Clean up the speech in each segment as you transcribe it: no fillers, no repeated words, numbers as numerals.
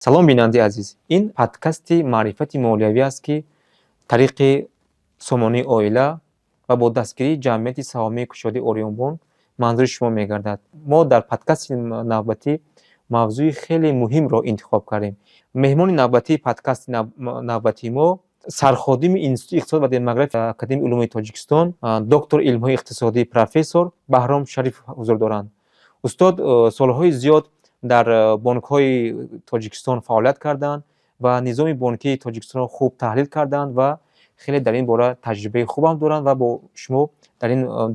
Салом, бинандаи азиз! Ин подкасти маърифати молиявӣ аст, ки тариқи сомонаи Оила ва бо дастгирии Ҷамъияти саҳомии кушодаи Ориёнбонк манзури шумо мегардад. Мо дар подкасти навбатӣ мавзӯи хеле муҳимро интихоб кардем. Меҳмони навбатии подкасти навбатии мо сарходими Институти иқтисод ва демография Академияи улуми Тоҷикистон, доктори илмҳои иқтисодӣ, профессор Баҳром Шарифов ҳузур доранд. Устод солҳои зиёд дар бонкҳои Тоҷикистон фаъолият карданд ва низоми бонкии Тоҷикистонро хуб таҳлил карданд ва хеле дар ин бора таҷрибаи хубам доранд ва бо шумо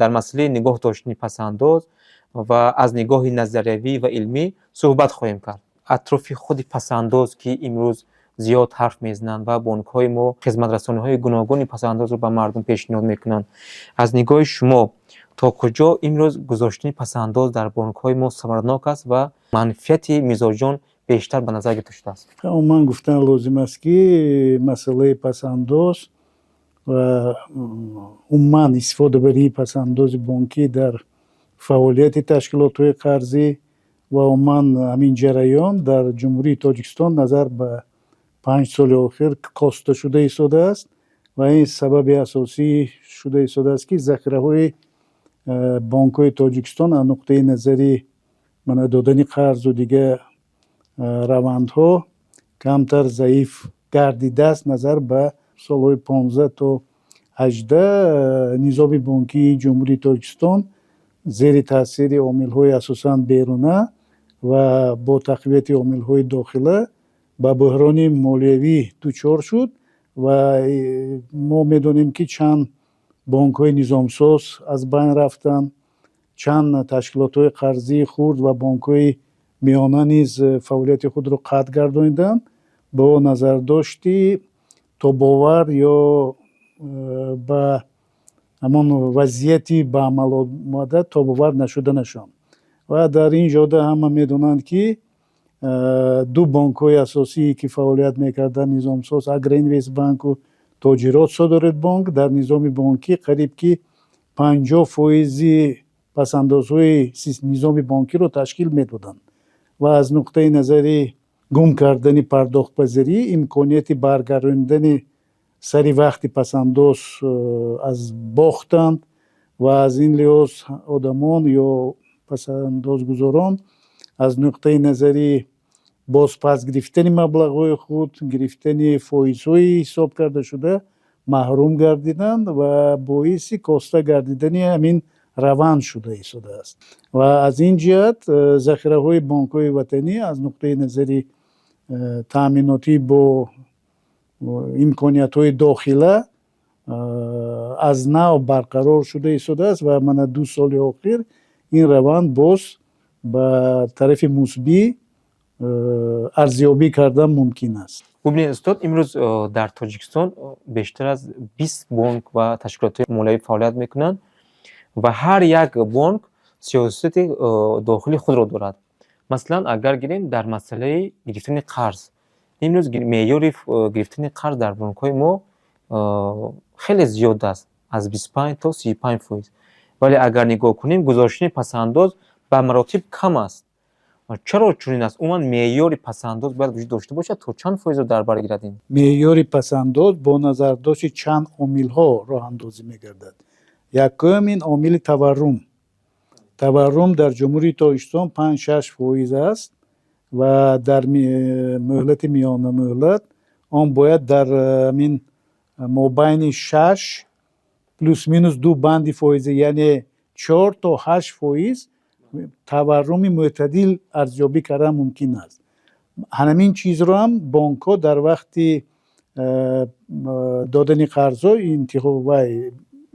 дар масъалаи нигоҳ доштани пасандоз ва аз нигоҳи назариявӣ ва илмӣ суҳбат хоҳем кард. Атрофи худи пасандоз, ки имрӯз зиёд ҳарф мезананд ва бонкҳои мо хизматрасониҳои гуногуни пасандозро ба мардум пешниҳод мекунанд, аз нигоҳи шумо то куҷо имрӯз гузоштани пасандоз дар бонкҳои мо самаранок аст ва манфиати мизоҷон бештар ба назар гирифта шудааст? Умуман, гуфтан лозим аст, ки масъалаи пасандоз ва умуман истифодабарии пасандози бонкӣ дар фаъолияти ташкилотҳои қарзӣ ва умуман ҳамин ҷараён дар Ҷумҳурии Тоҷикистон назар ба 5 соли охир коста шуда истодааст ва ин сабаби асосӣ шуда истодааст, ки захираҳои бонкҳои Тоҷикистон аз нуқтаи назари мана додани қарзу дигар равандҳо камтар заиф гардидааст. Назар ба солҳои 15 то 18 низоми бонкии Ҷумҳурии Тоҷикистон зери таъсири омилҳои асосан беруна ва бо тақвияти омилҳои дохила ба буҳрони молиявӣ дучор шуд ва мо медонем, ки чанд бонкҳои низомсоз аз байн рафтанд, чанд ташкилотҳои қарзии хурд ва бонкҳои миёна низ фаъолияти худро қатъ гардониданд бо назардошти тобовар ё ба ҳамон вазъияти ба амал омада тобовар нашуданашон. Ва дар ин ҷода ҳама медонанд, ки ду бонкҳои асосие, ки фаъолият мекарданд, низомсоз Агроинвестбанку Тоҷирот Содиротбонк, дар низоми бонкӣ қариб ки 50 фоизи пасандозҳои низоми бонкиро ташкил медоданд ва аз нуқтаи назари гум кардани пардохтпазирӣ, имконияти баргардонидани сари вақти пасандоз аз бохтанд ва аз ин лиҳоз одамон ё пасандозгузорон аз нуқтаи назари бозпас гирифтани маблағҳои худ, гирифтани фоизҳои ҳисоб кардашуда маҳрум гардиданд ва боиси коста гардидани ҳамин раванд шуда истодааст. Ва аз ин ҷиҳат захираҳои бонкҳои ватанӣ аз нуқтаи назари таъминотӣ бо имкониятҳои дохила аз нав барқарор шуда истодааст ва мана 2 соли охир ин раванд боз ба тарафи мусбӣ арзёбӣ кардан мумкин аст. Бубинед, устод, имрӯз дар Тоҷикистон бештар аз 20 бонк ва ташкилотҳои молиявӣ фаъолият мекунанд ва ҳар як бонк сиёсати дохили худро дорад. Масалан, агар гирем, дар масъалаи гирифтани қарз, имрӯз меъёри гирифтани қарз дар бонкҳои мо хеле зиёд аст, аз 25 то 35%, вале агар нигоҳ кунем, гузоштани пасандоз ба маротиб кам аст. Чаро чунин аст? Умуман, меъёри пасандоз бояд вуҷуд дошта бошад? То чанд фоизро дар бар гирад ин? Меъёри пасандоз бо назардошти чанд омилҳо роҳандозӣ мегардад. Якум, ин омили таваррум. Таваррум дар Ҷумҳурии Тоҷикистон 5-6% аст ва дар муҳлати миёнамуҳлат он бояд дар ҳамин мобайни 6 плюс-минус ду банди фоизӣ, яъне 4 то 8% таварруми мӯътадил арзёбӣ кардан мумкин аст. Ҳамин чизро ҳам бонкҳо дар вақти додани қарзҳо интихоб вай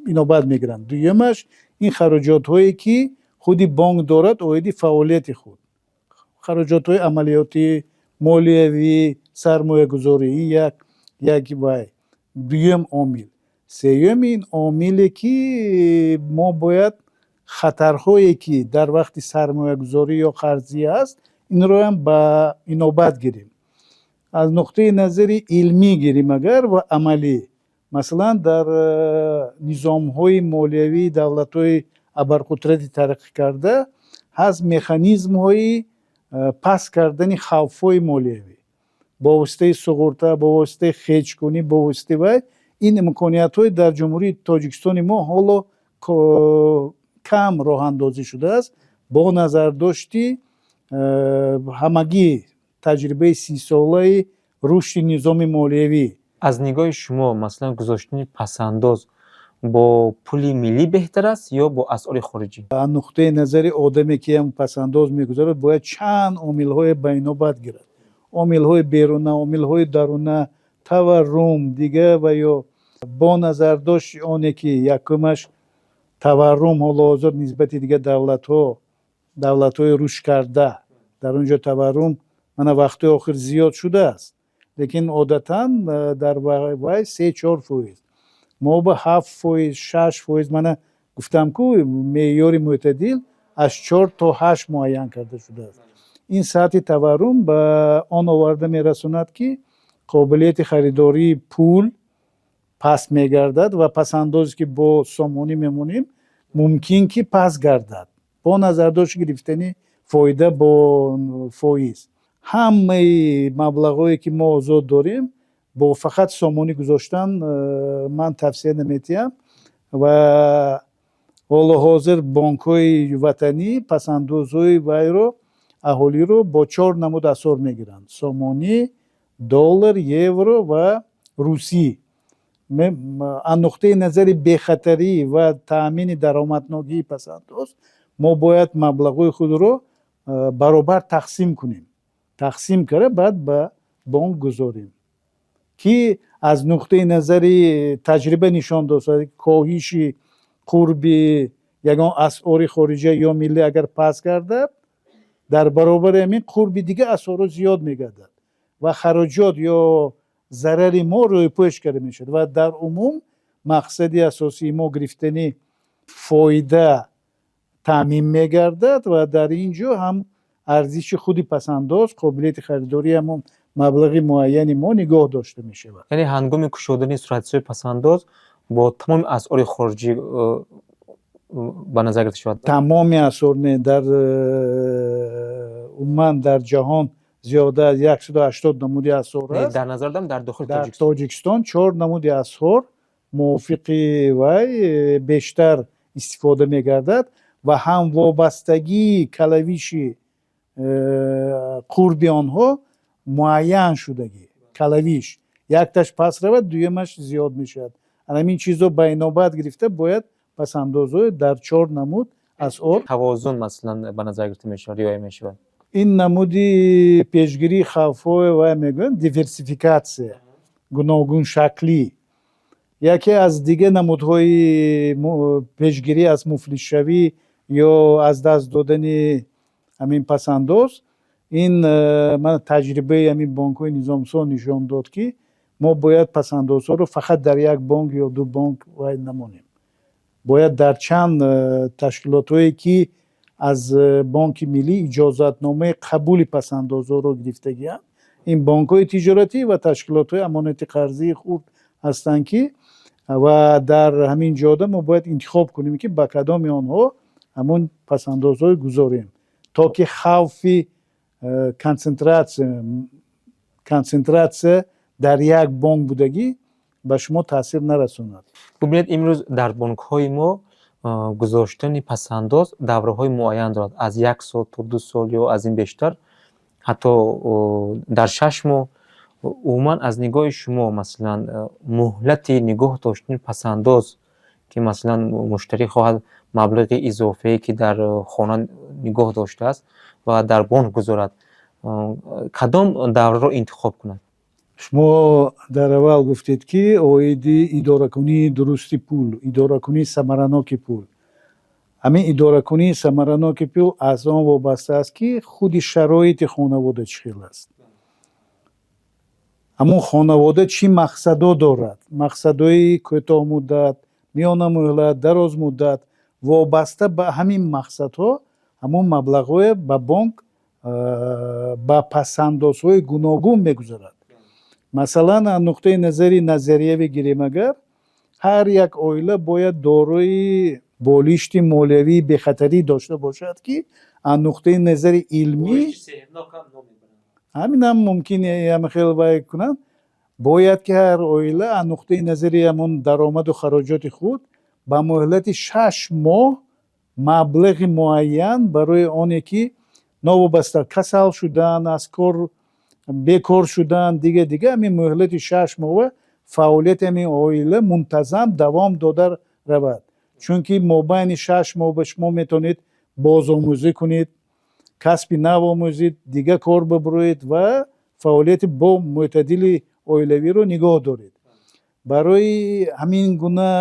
инобат мегиранд. Дуюмаш, ин хароҷотҳое, ки худи бонк дорад оиди фаъолияти худ, хароҷотҳои амалиётӣ, молиявӣ, сармоягузорӣ. Ин як вай дуюм омил. Сеюм, ин омиле, ки мо бояд хатарҳое, ки дар вақти сармоягузорӣ ё қарзӣ аст, инроам ба инобат гирем. Аз нуқтаи назари илмӣ гирем агар ва амалӣ, масалан, дар низомҳои молиявии давлатҳои абарқудрати тараққӣ карда ҳаст механизмҳои паст кардани хавфҳои молиявӣ. Бо воситаи суғурта, бо воситаи хеҷкунӣ, бо воситаи вай ин имкониятҳои дар Ҷумҳурии Тоҷикистони мо ҳоло кам роҳандозӣ шудааст, бо назардошти ҳамагӣ таҷрибаи 30-солаи рушди низоми молиявӣ. Аз нигоҳи шумо, масалан, гузоштани пасандоз бо пули миллӣ беҳтар аст ё бо асъори хориҷӣ? Аз нуқтаи назари одаме, ки ҳам пасандоз мегузорад, бояд чанд омилҳое ба инобат гирад: омилҳои беруна, омилҳои даруна, таваррум, дига ва ё бо назардошти оне, ки якумаш таваррум ҳоло ҳозир нисбати дигар давлатҳо, давлатҳои рушдкарда, дар он ҷо таваррум мана вақтҳои охир зиёд шудааст, лекин одатан дар вай 3-4%, мо ба 7%, 6%. Мана гуфтам ку, меъёри мӯътадил аз 4 то 8 муайян карда шудааст. Ин сатҳи таваррум ба он оварда мерасонад, ки қобилияти харидории пул паст мегардад ва пасандозе, ки бо сомонӣ мемонем, мумкин ки паст гардад бо назардошти гирифтани фоида бо фоиз. Ҳамаи маблағҳое, ки мо озод дорем, бо фақат сомонӣ гузоштан ман тавсия наметиҳам. Ва ҳоло ҳозир бонкҳои ватанӣ пасандозҳои вайро, аҳолиро бо чор намуд асъор мегиранд: сомонӣ, доллар, евро ва русӣ. Аз нуқтаи назари бехатарӣ ва таъмини даромаднокии пасандоз мо бояд маблағҳои худро баробар тақсим кунем, тақсим карда, баъд ба бонк гузорем, ки аз нуқтаи назари таҷриба нишон дод, коҳиши қурби ягон асъори хориҷа ё миллӣ агар паст гардад, дар баробари ҳамин қурби дигар асъорҳо зиёд мегардад ва хароҷот ё зарари мо рӯйпӯш карда мешавад. Ва дар умум мақсади асосии мо гирифтани фоида таъмин мегардад ва дар ин ҷо ҳам арзиши худи пасандоз, қобилияти харидории ҳамон маблағи муайяни мо нигоҳ дошта мешавад. Яъне ҳангоми кушодани суратҳисоби пасандоз бо тамоми асъори хориҷӣ ба назар гирифта шавад? Тамоми асъор не, дар умуман дар ҷаҳон зиёда аз 180 намуди асъор аст. Дар назар дорам дар дохили Дар Тоҷикистон чор намуди асъор мувофиқи вай бештар истифода мегардад ва ҳам вобастагии калавиши қурби онҳо муайян шудагӣ. Калавиш якташ паст равад, дуюмаш зиёд мешавад. Ҳамин чизо ба инобат гирифта бояд пасандозҳои дар чор намуд асъор. Тавозун, масалан, ба назар гирифта мешавад, риоя мешавад. Ин намуди пешгирии хавфҳое вай мегӯянд диверсификатсия, гуногуншаклӣ. Яке аз дигар намудҳои пешгирӣ аз муфлисшавӣ ё аз даст додани ҳамин пасандоз ин ман таҷрибаи ҳамин бонкҳои низомсоз нишон дод, ки мо бояд пасандозҳоро фақат дар як бонк ё ду бонк вай намонем, бояд дар чанд ташкилотҳое, ки аз Бонки Миллӣ иҷозатномаи қабули пасандозҳоро гирифтагианд. Ин бонкҳои тиҷоратӣ ва ташкилотҳои амонати қарзии хурд ҳастанд, ки ва дар ҳамин ҷода мо бояд интихоб кунем, ки ба кадоми онҳо ҳамон пасандозҳое гузорем, то ки хавфи консентратсия дар як бонк будагӣ ба шумо таъсир нарасонад. Бубинед, имрӯз дар бонкҳои мо гузоштани пасандоз давраҳои муайян дорад, аз як сол то 2 сол ё аз ин бештар, ҳатто дар 6 моҳ. Умуман, аз нигоҳи шумо, масалан, муҳлати нигоҳ доштани пасандоз, ки масалан муштарӣ хоҳад маблағи изофае, ки дар хона нигоҳ доштааст, ва дар бонк гузорад, кадом давраро интихоб кунад? Шумо дар аввал гуфтед, ки оиди идоракунии дурусти пул, идоракунии самараноки пул. Ҳамин идоракунии самараноки пул аз он вобаста аст, ки худи шароити хонавода чӣ хел аст, ҳамон хонавода чӣ мақсадо дорад: мақсадҳои кӯтоҳмуддат, миёнамуҳлат, дарозмуддат. Вобаста ба ҳамин мақсадҳо ҳамон маблағҳое ба бонк ба пасандозҳои гуногун мегузарад. Масалан, аз нуқтаи назари назариявӣ гирем агар, ҳар як оила бояд дорои болишти молиявии бехатарӣ дошта бошад, ки аз нуқтаи назари илмӣ Ҳаминам мумкин хел вай кунанд. Бояд ки ҳар оила аз нуқтаи назари ҳамон даромаду хароҷоти худ ба муҳлати 6 моҳ маблағи муайян барои оне ки новобаста касал шудан, аз кор бекор шудан, дига дига, ҳамин муҳлати 6 моҳа фаъолияти ҳамин оила мунтазам давом дода равад. Чунки мобайни 6 моҳ ба шумо метавонед бозомӯзӣ кунед, касби нав омӯзед, дига кор бибуроед ва фаъолияти бо мӯътадили оилавиро нигоҳ доред. Барои ҳамин гуна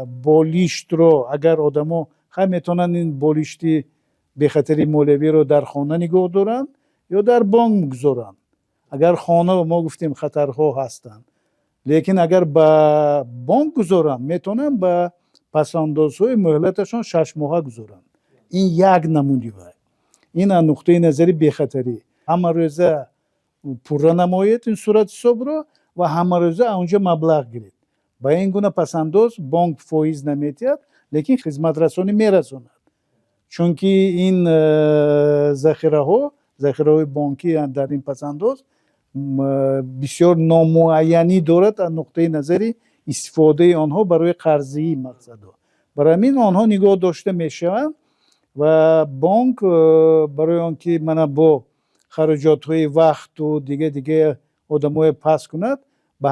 болиштро агар одамо хай метавонанд, ин болишти бехатари молиявиро дар хона нигоҳ доранд ё дар бонк гузоранд. Агар хона, мо гуфтем, хатарҳо ҳастанд, лекин агар ба бонк гузоранд, метавонанд ба пасандозҳои муҳлаташон 6 моҳа гузоранд. Ин як намуди вай, ин аз нуқтаи назари бехатарӣ. Ҳамарӯза пурра намоед ин суратҳисобро ва ҳамарӯза онҷо маблағ гиред. Ба ин гуна пасандоз бонк фоиз наметиҳад, лекин хизматрасонӣ мерасонад, чунки ин захираҳо, захираҳои бонкӣ дар ин пасандоз бисёр номуайянӣ дорад аз нуқтаи назари истифодаи онҳо барои қарзии мақсадҳо. Барои ҳамин онҳо нигоҳ дошта мешаванд ва бонк барои он ки мана бо хароҷотҳои вақту дига дига одамое паст кунад, ба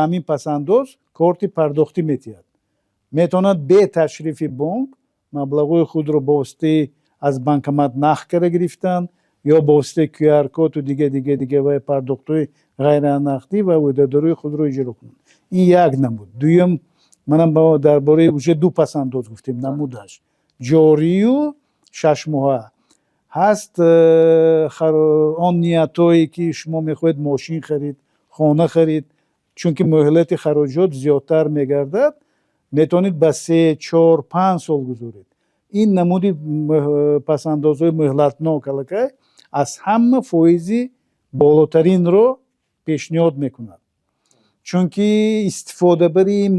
ҳамин пасандоз корти пардохтӣ метиҳад. Метавонад бе ташрифи бонк маблағҳои худро бо воситаи аз банкомат нақд карда гирифтан ё бо воситаи QR коду дига дига дига ва пардохтҳои ғайранақдӣ ва ӯҳдадориҳои худро иҷро кунад. Ин як намуд. Дуюм, манам дар бораи уже ду пасандоз гуфтем, намудаш ҷорию 6 моҳа ҳаст. Он ниятҳое ки шумо мехоҳед мошин харид, хона харид, чунки муҳлати хароҷот зиёдтар мегардад, метавонед ба 3, 4, 5 сол гузоред. Ин намуди пасандозҳои муҳлатнок аллакай аз ҳама фоизи болотаринро пешниҳод мекунад, чунки истифодабарии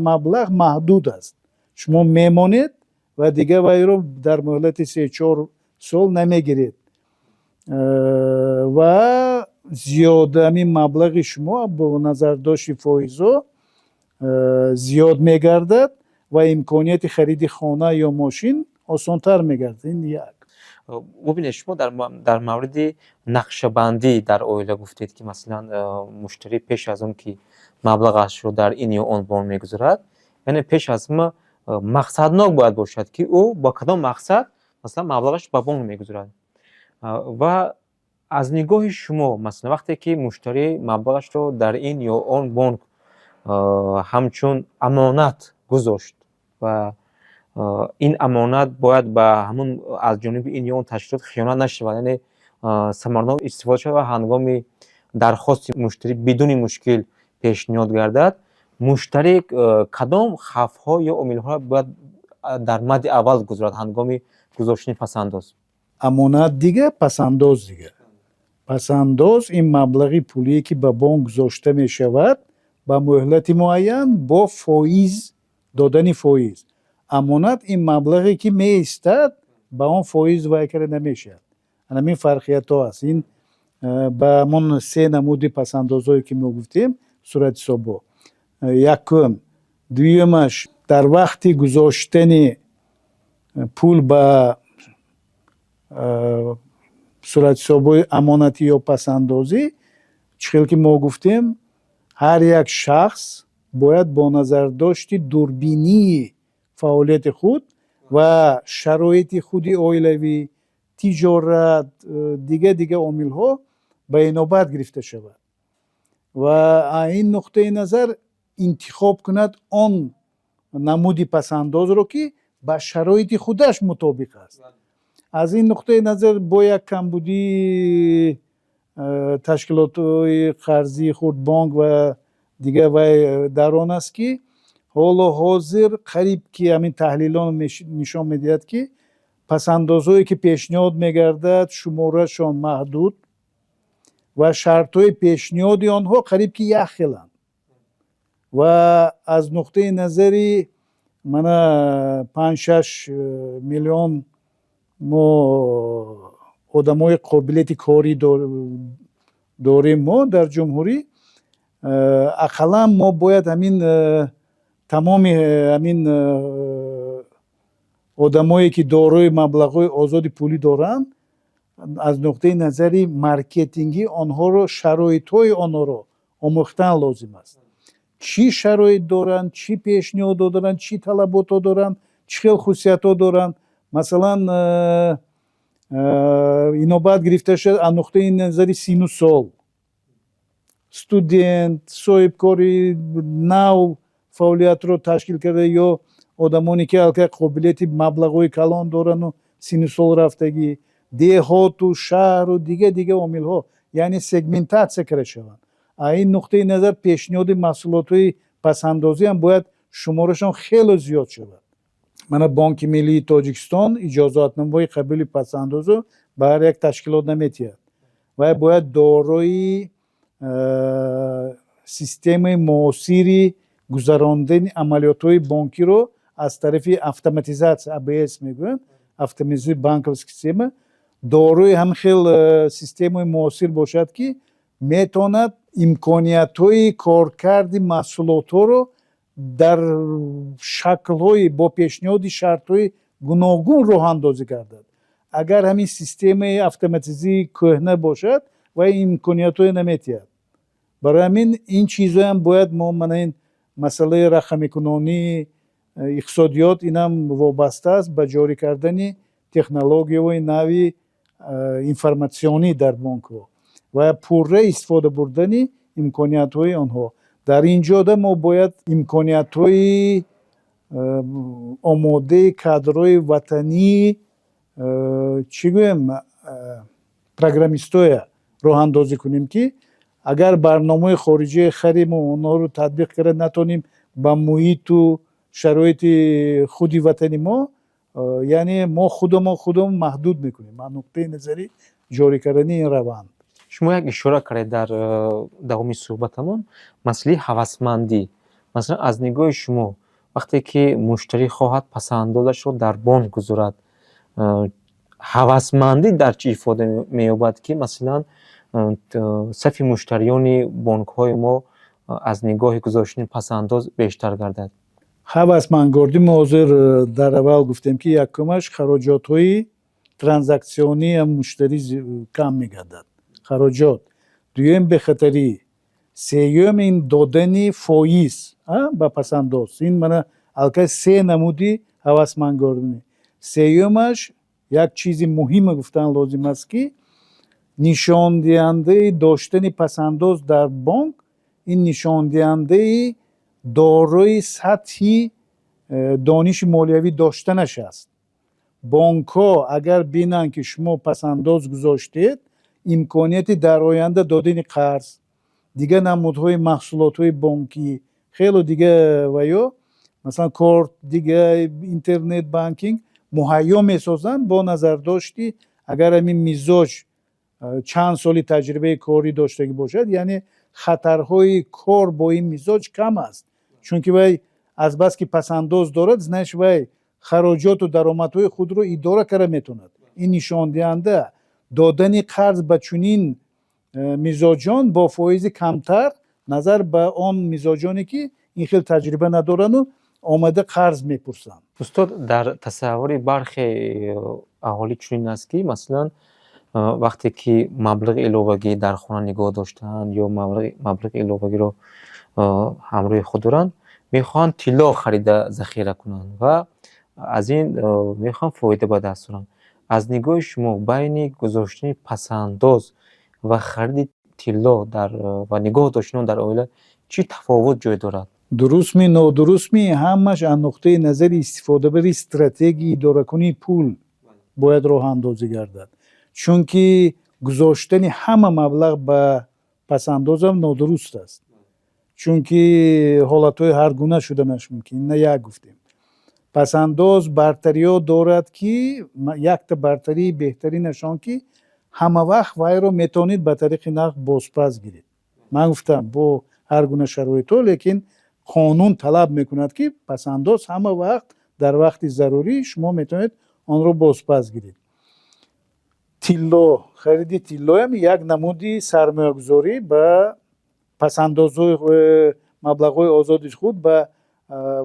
маблағ маҳдуд аст. Шумо мемонед ва дигар вайро дар муҳлати 3-4 сол намегиред ва зиёд ҳамин маблағи шумо бо назардошти фоизҳо зиёд мегардад ва имконияти хариди хона ё мошин осонтар мегардад. Ин як. Бубинед, шумо дар мавриди нақшабандӣ дар оила гуфтед, ки масалан муштарӣ пеш аз он ки маблағашро дар ин ё он бонк мегузорад, яъне пеш аз ҳама мақсаднок бояд бошад, ки ӯ бо кадом мақсад масалан маблағаш ба бонк мегузорад. Ва аз нигоҳи шумо, масалан, вақте ки муштарӣ маблағашро дар ин ё он бонк ҳамчун амонат гузошт ва ин амонат бояд ба ҳамун аз ҷониби ин ё он ташкилот хиёнат нашавад, яъне самарнок истифода шавад ва ҳангоми дархости муштарӣ бидуни мушкил пешниҳод гардад, муштарӣ кадом хавфҳо ё омилҳоро бояд дар мадди аввал гузорад ҳангоми гузоштани пасандоз? Амонат дига, пасандоз дига. Пасандоз ин маблағи пулие ки ба бонк гузошта мешавад ба муҳлати муайян бо фоиз, додани фоиз. Амонат ин маблағе ки меистад, ба он фоиз вай карда намешавад. Ҳамин фарқиятҳо аст. Ин ба ҳамон се намуди пасандозҳое ки мо гуфтем, суратҳисобҳо якум. Дуюмаш, дар вақти гузоштани пул ба суратҳисобҳои амонатӣ ё пасандозӣ, чӣ хел ки мо гуфтем, ҳар як шахс бояд бо назардошти дурбинии фаъолияти худ ва шароити худи оилавӣ, тиҷорат, дига дига омилҳо ба инобат гирифта шавад ва ин нуқтаи назар интихоб кунад он намуди пасандозро, ки ба шароити худаш мутобиқ аст. Аз ин нуқтаи назар бо як камбудии ташкилотҳои қарзии хурд, бонк ва дигар вай дар он аст, ки ҳоло ҳозир қариб ки ҳамин таҳлилон нишон медиҳад, ки пасандозҳое ки пешниҳод мегардад, шуморашон маҳдуд ва шартҳои пешниҳоди онҳо қариб ки якхеланд. Ва аз нуқтаи назари мана 5-6 миллион мо Одамои қобилияти корӣ дорем мо дар ҷумҳурӣ. Ақаллан мо бояд ҳамин тамоми ҳамин одамое, ки дорои маблағҳои озоди пулӣ доранд, аз нуқтаи назари маркетингӣ онҳоро, шароитҳои онҳоро омӯхтан лозим аст: чӣ шароит доранд, чӣ пешниҳодҳо доранд, чӣ талаботҳо доранд, чӣ хел хусусиятҳо доранд. Масалан, инобат гирифта шуд аз нуқтаи назари сину сол: студент, соҳибкори нав фаъолиятро ташкил карда ё одамоне, ки аллакай қобилияти маблағҳои калон дорану сину сол рафтагӣ, деҳоту шаҳру дига дига омилҳо, яъне сегментатсия карда шаванд. А ин нуқтаи назар пешниҳоди маҳсулотҳои пасандозиам бояд шуморашон хеле зиёд шавад. Мана, Бонки миллии Тоҷикистон иҷозатномаҳои қабули пасандозро ба ҳар як ташкилот наметиҳад. Вай бояд дорои системаи муосири гузарондани амалиётҳои бонкиро аз тарафи автоматизатсия, АБС мегӯянд, автоматизации банковской система, дорои ҳамин хел системаи муосир бошад, ки метавонад имкониятҳои коркарди маҳсулотҳоро дар шаклҳои бо пешниҳоди шартҳои гуногун роҳандозӣ гардад. Агар ҳамин системаи автоматизии кӯҳна бошад, вай имкониятҳое наметиҳад. Барои ҳамин ин чизҳоям бояд мо, мана, ин масъалаи рақамикунонии иқтисодиёт, инам вобаста аст ба ҷорӣ кардани технологияҳои нави информатсионӣ дар бонкҳо ва пурра истифода бурдани имкониятҳои онҳо. Дар ин ҷода мо бояд имкониятҳои омодаи кадрҳои ватанӣ, чӣ гӯем, программистоя роҳандозӣ кунем, ки агар барномаҳои хориҷие хариму онҳоро татбиқ карда натонем ба муҳиту шароити худи ватани мо, яъне мо худамон маҳдуд мекунем аз нуқтаи назари ҷорӣ кардани ин раванд. Шумо як ишора кардед дар давоми суҳбатамон, масъалаи ҳавасмандӣ. Масалан, аз нигоҳи шумо, вақте ки муштарӣ хоҳад пасандозашро дар бонк гузорад, ҳавасмандӣ дар чӣ ифода меёбад, ки масалан сафи муштариёни бонкҳои мо аз нигоҳи гузоштани пасандоз бештар гардад? Ҳавасмандгардӣ мо ҳозир дар аввал гуфтем, ки якумаш, хароҷотҳои транзаксионии муштарӣ кам мегардад, хароҷот. Дуюм, бехатарӣ. Сеюм, ин додани фоиз ба пасандоз. Ин мана аллакай се намуди ҳавасмандгардонӣ. Сеюмаш, як чизи муҳиме гуфтан лозим аст, ки нишондиҳандаи доштани пасандоз дар бонк ин нишондиҳандаи дорои сатҳи дониши молиявӣ доштанаш аст. Бонкҳо агар бинанд, ки шумо пасандоз гузоштед, имконияти дар оянда додани қарз, дигар намудҳои маҳсулотҳои бонкӣ, хело дига ва ё масалан корт, дига интернет банкинг муҳайё месозанд бо назардошти агар ҳамин мизоҷ чанд соли таҷрибаи корӣ доштагӣ бошад, яъне хатарҳои кор бо ин мизоҷ кам аст, чунки вай азбаски пасандоз дорад, значит, вай хароҷоту даромадҳои худро идора карда метавонад. Ин нишондиҳанда додани қарз ба чунин мизоҷон бо фоизи камтар назар ба он мизоҷоне, ки ин хел таҷриба надорану омада қарз мепурсанд. Устод, дар тасаввури бархе аҳолӣ чунин аст, ки масалан, вақте ки маблағи иловагӣ дар хона нигоҳ доштаанд ё маблағи иловагиро ҳамроҳи худ доранд, мехоҳанд тилло харида захира кунанд ва аз ин мехоҳанд фоида ба даст оранд. Аз нигоҳи шумо, байни гузоштани пасандоз ва хариди тилло ва нигоҳ доштани он дар оила чӣ тафовут ҷой дорад? Дурустми, нодурустми, ҳамаш аз нуқтаи назари истифодабари стратегияи идоракунии пул бояд роҳандозӣ гардад, чунки гузоштани ҳама маблағ ба пасандозам нодуруст аст, чунки ҳолатҳои ҳаргуна шуданаш мумкин. На, як гуфтем, пасандоз бартариҳо дорад, ки якта бартарии беҳтаринаш он, ки ҳама вақт вайро метавонед ба тариқи нақд бозпас гиред. Ман гуфтам, бо ҳар гуна шароитҳо, лекин қонун талаб мекунад, ки пасандоз ҳама вақт дар вақти зарурӣ шумо метавонед онро бозпас гиред. Тилло, хариди тиллоям як намуди сармоягузорӣ ба пасандозҳои, маблағҳои озоди худ ба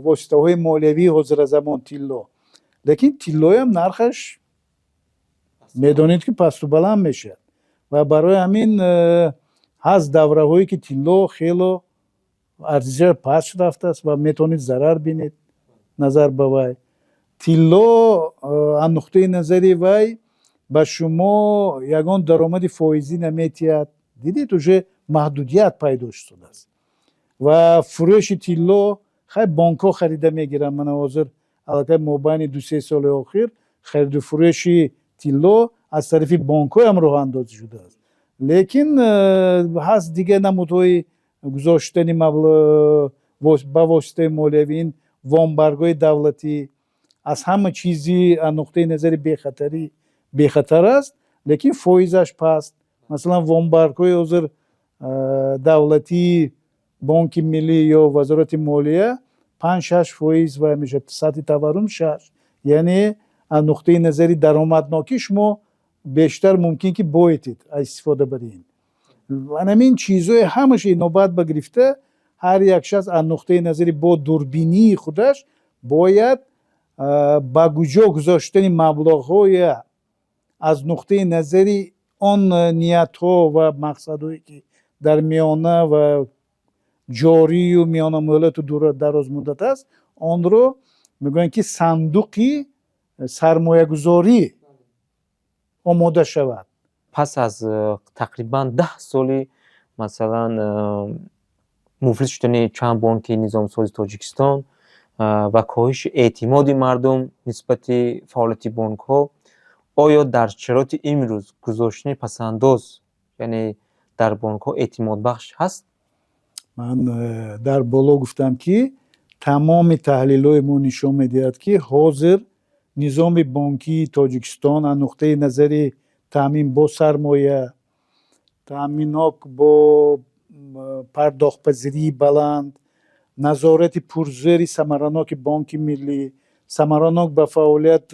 воситаҳои молиявии ҳозиразамон, тилло. Лекин тиллоям нархаш, медонед, ки пасту баланд мешавад ва барои ҳамин ҳаст давраҳое, ки тилло хело арзишаш паст рафтааст ва метавонед зарар бинед назар ба вай. Тилло аз нуқтаи назари вай ба шумо ягон даромади фоизӣ наметиҳад. Дидед, уже маҳдудият пайдо шудааст. Ва фурӯши тилло, хай, бонкҳо харида мегиранд. Мана ҳозир аллакай мобайни 2-3 соли охир хариду фурӯши тилло аз тарафи бонкҳоям роҳандозӣ шудааст. Лекин ҳаст дигар намудҳои гузоштани ба воситаи молиявӣ. Ин вонбаргҳои давлатӣ аз ҳама чизи аз нуқтаи назари бехатарӣ бехатар аст, лекин фоизаш паст. Масалан, вонбаргҳои ҳозир давлатии Бонки Миллӣ ё Вазорати молия 5-6% вай мешавад, сатҳи таваррум 6, яъне аз нуқтаи назари даромаднокӣ шумо бештар мумкин ки боетед аз истифода бари ин. Анамин чизҳои ҳамаша инобат ба гирифта, ҳар як шахс аз нуқтаи назари бо дурбинии худаш бояд ба куҷо гузоштани маблағҳоя аз нуқтаи назари он ниятҳо ва мақсадҳое, ки дар миёна ва ҷорию миёнамуҳлату дарозмуддат аст, онро мегӯянд, ки сандуқи сармоягузорӣ омода шавад. Пас аз тақрибан 10 соли, масалан, муфлис шудани чанд бонки низомсози Тоҷикистон ва коҳиши эътимоди мардум нисбати фаъолияти бонкҳо, оё дар шароити имрӯз гузоштани пасандоз, яъне дар бонкҳо, эътимодбахш ҳаст? Ман дар боло гуфтам, ки тамоми таҳлилҳои мо нишон медиҳад, ки ҳозир низоми бонкии Тоҷикистон аз нуқтаи назари таъмин бо сармоя, таъминок бо пардохтпазирии баланд, назорати пурзӯри самараноки Бонки Миллӣ, самаранок ба фаъолият,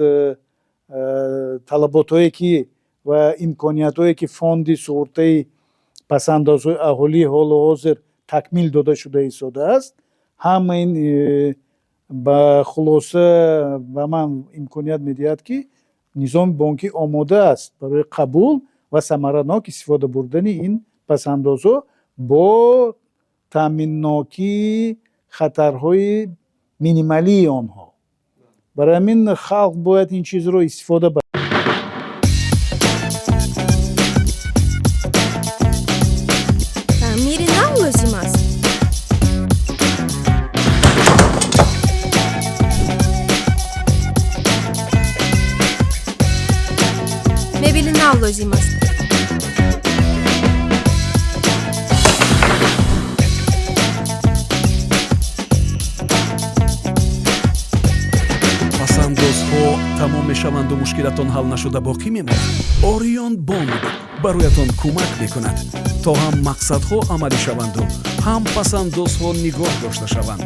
талаботҳое ки ва имкониятҳое, ки фонди суғуртаи пасандозҳои аҳолӣ ҳолу ҳозир такмил дода шуда истодааст, ҳама ин ба хулоса ба ман имконият медиҳад, ки низоми бонкӣ омода аст барои қабул ва самаранок истифода бурдани ин пасандозҳо бо таъминнокии хатарҳои минималии онҳо. Барои ҳамин халқ бояд ин чизро истифода барад. Таъмири нав лозим аст? Мебели нав лозим аст? Пасандозҳо тамом мешаванду мушкилатон ҳал нашуда боқӣ мемонад. Ориён Бонк бароятон кӯмак мекунад, то ҳам мақсадҳо амалӣ шаванду ҳам пасандозҳо нигоҳ дошта шаванд.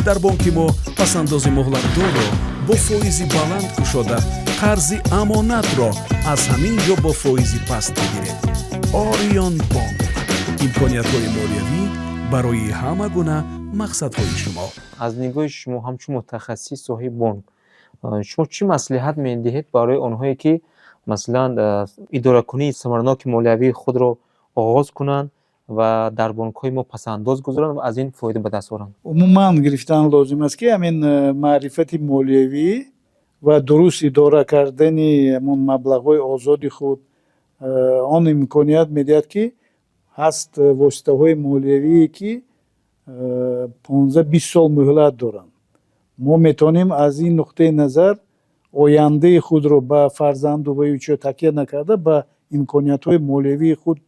Дар бонки мо пасандози муҳлатдорро бо фоизи баланд кушода, қарзи амонатро аз ҳамин ҷо бо фоизи паст бигиред. Ориён Бонк: имкониятҳои молиявӣ барои ҳама гуна мақсадҳои шумо. Аз нигоҳи шумо, ҳамчун мутахассиси соҳаи бонк, шумо чӣ маслиҳат медиҳед барои онҳое, ки, масалан, идоракунии самараноки молиявии худро оғоз кунанд ва дар бонкҳои мо пасандоз гузоранд ва аз ин фоида ба даст оранд? Умуман гирифтан лозим аст, ки ҳамин маърифати молиявӣ ва дуруст идора кардани ҳамон маблағҳои озоди худ, он имконият медиҳад, ки ҳаст воситаҳои молиявие, ки 15-20 сол муҳлат доранд. Мо метавонем аз ин нуқтаи назар ояндаи худро ба фарзанду ва ё чиё такя накарда, ба имкониятҳои молиявии худ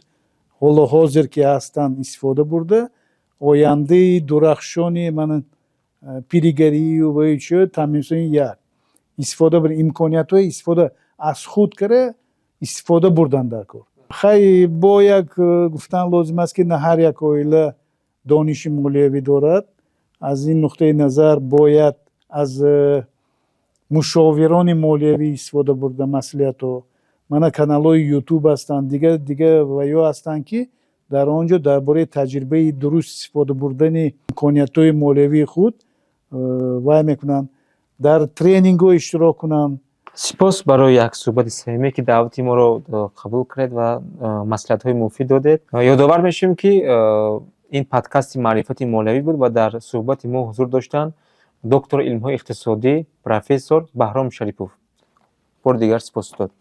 ҳоло ҳозир ки ҳастанд истифода бурда, ояндаи дурахшони мана пиригарию ва ё чиё таъминсони як истифода бар имкониятҳои истифода аз худ кара истифода бурдан дар кор. Хай, бо як гуфтан лозим аст, ки на ҳар як оила дониши молиявӣ дорад. Аз ин нуқтаи назар бояд аз мушовирони молиявӣ истифода бурда, маслиҳатҳо. Мана, каналҳои Ютуб ҳастанд, дигар дигар ва ё ҳастанд, ки дар он ҷо дар бораи таҷрибаи дуруст истифода бурдани имкониятҳои молиявии худ вай мекунанд, дар тренингҳо иштирок кунанд. Сипос барои як суҳбати самимӣ, ки даъвати моро қабул кардед ва маслиҳатҳои муфид додед. Ёдовар мешавем, ки ин подкасти маърифати молиявӣ буд ва дар суҳбати мо ҳузур доштанд доктори илмҳои иқтисодӣ, профессор Баҳром Шарипов. Бори дигар сипос, устод.